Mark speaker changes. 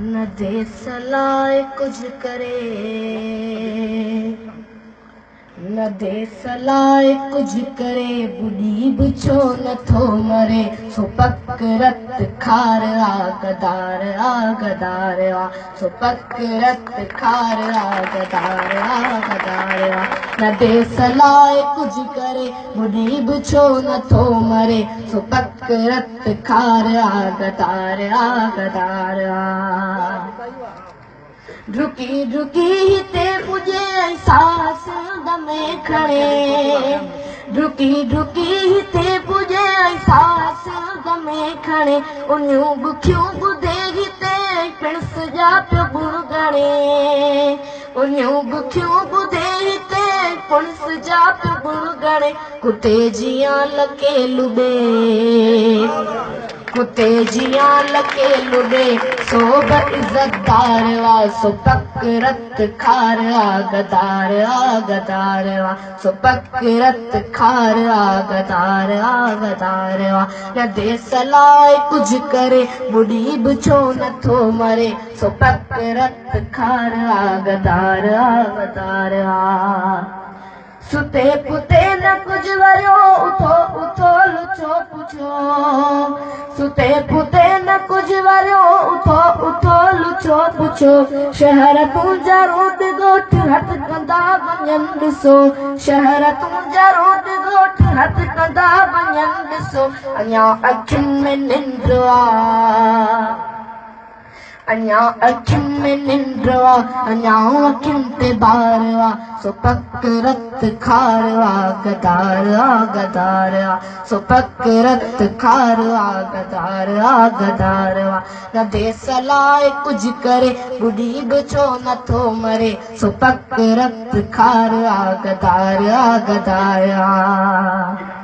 Speaker 1: نه ديس لاءِ ڪجهه ڪري، نه ديس لاءِ ڪجهه ڪري، ٻڏي به ڇو نٿو مري، سو پڪ رت کار آ غدار آ غدار آ، سو پڪ رت کار آ غدار آ غدار آ. نه ديس لاءِ ڪجهه ڪري، ٻڏي به ڇو نٿو مري، سو پڪ رت کار آ غدار آ غدار آ. ڊڪي ڊڪي هتي پڄي ۽ ساهه سنڌ ۾ کڻي، ڊڪي ڊڪي هتي پڄي ۽ ساهه سنڌ ۾ کڻي، اڃون بکيون ٻڌي هتي ۽ پڻس جا پيو گڻ ڳڻي، اڃون بکيون ٻڌي هتي ۽ پڻس جا پيو گڻ ڳڻي، ڪتي جيان لڪي لڏي، ڪتي جيان لڪي لڏي، سو به عزتدار آ، سو پڪ رت کار آ غدار آ غدار آ، سو پڪ رت کار آ غدار آ غدار آ. نه ديس لاءِ ڪجهه ڪري، ٻڏي به ڇو نٿو مري، سو پڪ رت کار آ غدار آ غدار آ. ستي پتي نه ڪجهه وريو، اٿو اٿو لڇو پڇو، ستي پتي نه ڪجهه وريو، اٿو اٿو لڇو پڇو، شهر تنهنجا روڊ ڳوٺ هٿ ڪندا وڃن ڏسو، شهر تنهنجا روڊ ڳوٺ هٿ ڪندا وڃن ڏسو، اڃا اکين ۾ ننڊ آ، اڃا اکين ۾ ننڊ آ، اڃا اکين تي بار آ، سو پڪ رت کار آ غدار آ غدار آ، سو پڪ رت کار آ غدار آ غدار آ. نه ديس لاءِ ڪجهه ڪري، ٻڏي به ڇو نٿو مري، سو پڪ رت کار آ غدار آ غدار آ.